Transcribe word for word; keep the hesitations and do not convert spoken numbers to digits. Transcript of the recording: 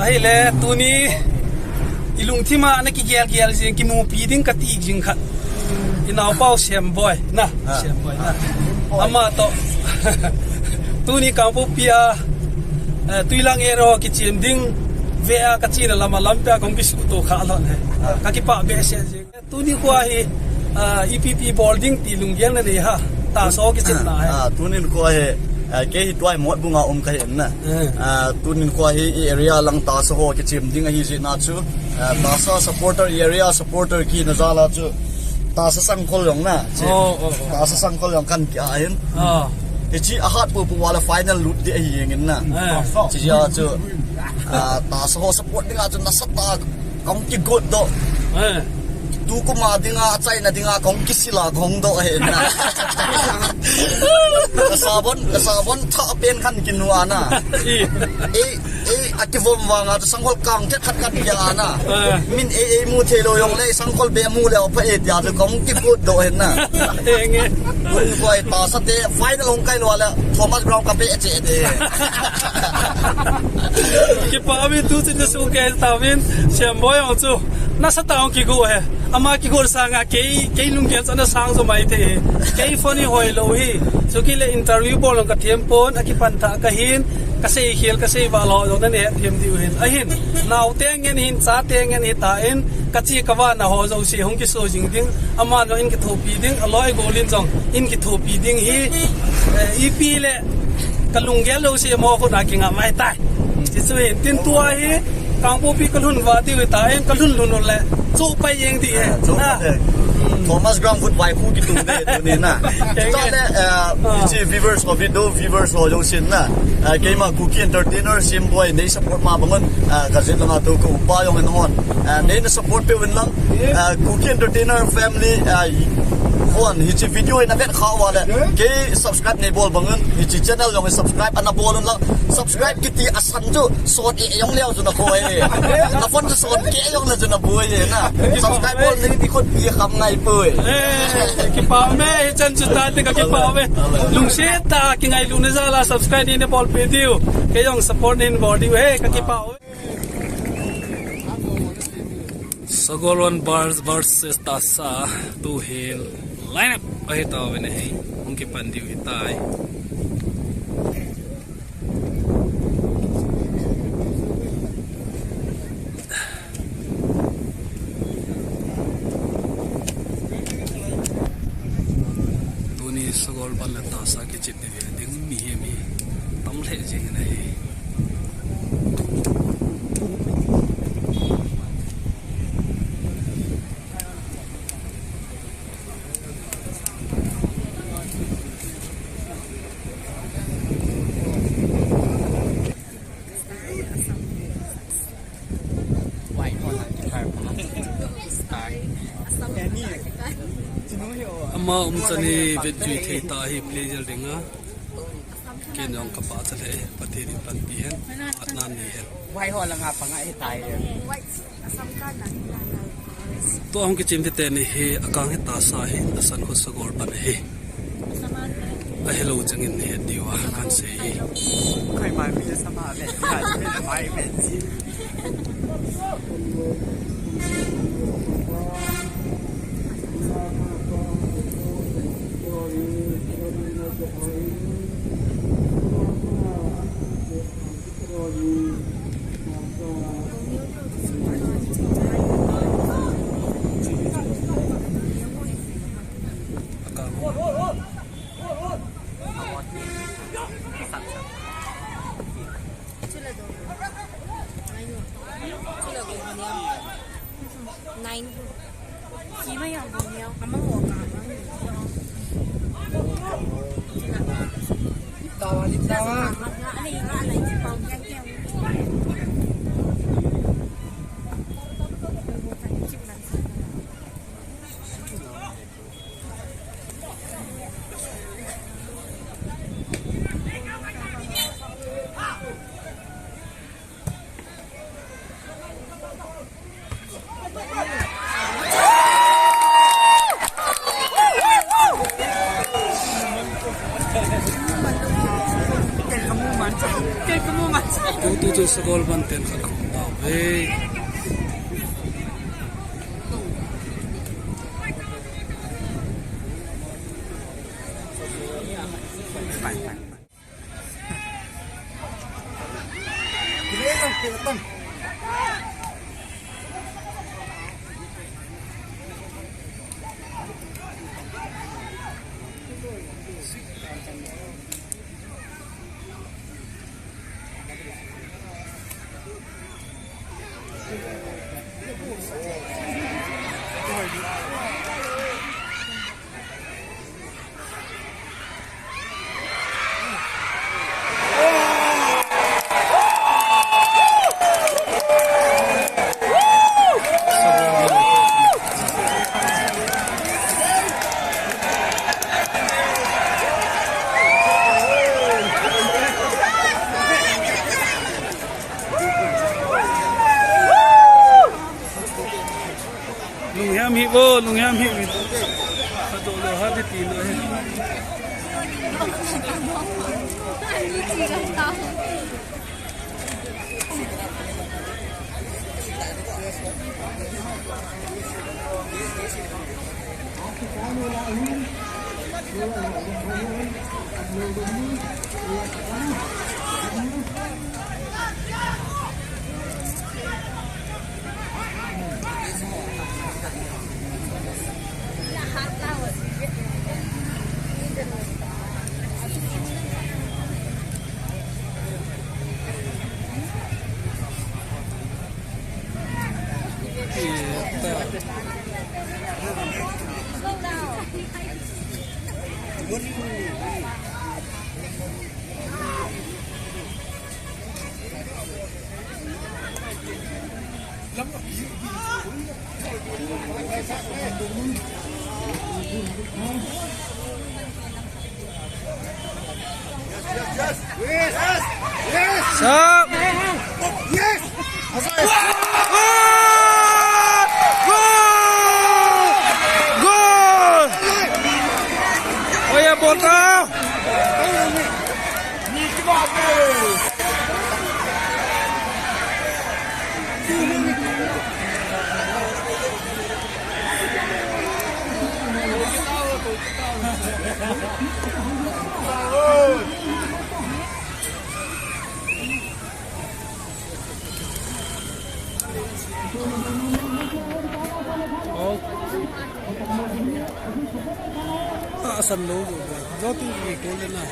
Ahile, tuni i lungthim a na kigel gel jing, kimupi ding kati jing khat. I naopa u Semboi na, ah, Semboi na. Ah. Ama toh. Tuni Kangpokpi a, eh, Tuilang area ho kichem ding, ve a kachena lam a lampi a kong kisuto kha lhon e. Ah. Kakipah behseh jing. Tuni kho hi, ah, ipi ipi bol ding ti lunggel na nei ham. Tahsa ho kichem na hi. Ah, tunin kho hi, ah, kei hi tua hi Motbung a um kahi na. Eh. Ah, tunin kho hi i area lang tahsa ho kichem ding ahi jeh a chu. Ah, tahsa supporter, i area supporter kiti na jal a chu. Tahsa sangkhol jong na. Chi. Oh, oh, oh. Tahsa sangkhol jong kan kia hin. Ah. Hichi ahat pu pu wala final lut ding ahi jeng in na. Eh. Chi jeh a chu. Ah, tahsa ho support ding a chu nasatah a kong kigot doh. Eh. Tukum a dinga, achaina dinga kong kisil a kong doh ahi na. Ka sabon, ka sabon thah pen khat kinu a na. I. Ei, ei, akivom vang a chu sangkhol kang khat khat kia na. Eh. Min ei, ei mu thei lou jong le, sangkhol be mu le, o pha e tia chu kong kigot doh ahi na. Eng e. Tun koi tahsa te, final hung kai lou le, Thomas Ground ka pe che de. Kipa mi tu chin na su ke ta min, Semboi jong chu. Nasatah a hung kigo e. Ama kigo sanga kei, kei lunggel chu ana sang jo mai thei e. Kei phone hi hoi lou hi. Chu kile interview bol jong ka them pon, akipan tah kahin, kasei khel, kasei val ho jong na ne them diu hin. Ahin, naote ngen hin, chate ngen hi ta in, kachi kavana ho jouse hung kiso jing ding, aman jong in kithopi ding, aloi golin jong in kithopi ding hi, eh, ipi le, ka lunggel jouse mo khut a kinga mai tai. Hichu hin, tin tua hi, Kangpokpi ka lhun va diu hi ta, in ka lhun lhun le, chu pai jeng di e. Ah, chu na. Pai e. Thomas Ground Foot vai khu kitu de, tuni na. Eng e. Chutah le, eh, ah, hichi viewers ho, video viewers ho jousen na. Eh, keima Kuki Entertainer, Semboi, nei support ma bang un, eh, ka jin langa tu ka upa jong in hon. Eh, nei na support pe uvin lang. Eh, Kuki Entertainer family, eh, hon, hichi video hi na vet kha uva le. Kei subscribe nei bol bang un, hichi channel jong hi subscribe ana bol un lang. Subscribe kiti asan chu, son e jong leo chu na koi e. Na phone chu son ke jong le chu na boi e na. Subscribe bol nei ti khut i kham ngai poi. Eh, kipa me, hichan chu ta te ka kipa me. Lungset tah a kingailutna jal a subscribe nei na bol pe diu. Kei jong support nei na bol diu. He, ka kipa me. Sagolband versus Tahsa, tu hi line up ahi tauvin ahi, hung kipan diu ahi tai. Tuni Sagolband le Tahsa kichep ni ve ding mihem hi tam lheh jeng in ahi. Ama umchan hi vet jui thei ta hi play jel ding a. Ken jong ka pachat e, Pathen in panpi hen, atna nei hen. Vai ho langa panga e tai. Tua hung kichim te teni hi, akang hi Tahsa hi, asan khu Sagolband hi. Ahilou changin ni diu a kan sei hi. Khai mai mi sama ve, khai mai ve. Nine. Tu, tu, tu, Sagolband ten khat. Hey. Lunghem hi vo, lunghem hi. Khato lo ha ti ti lo hi. Stop! Yes! Gol! Gol! Oya, bota! Ah, san lo, lo, lo. Lo tu ni ko le na.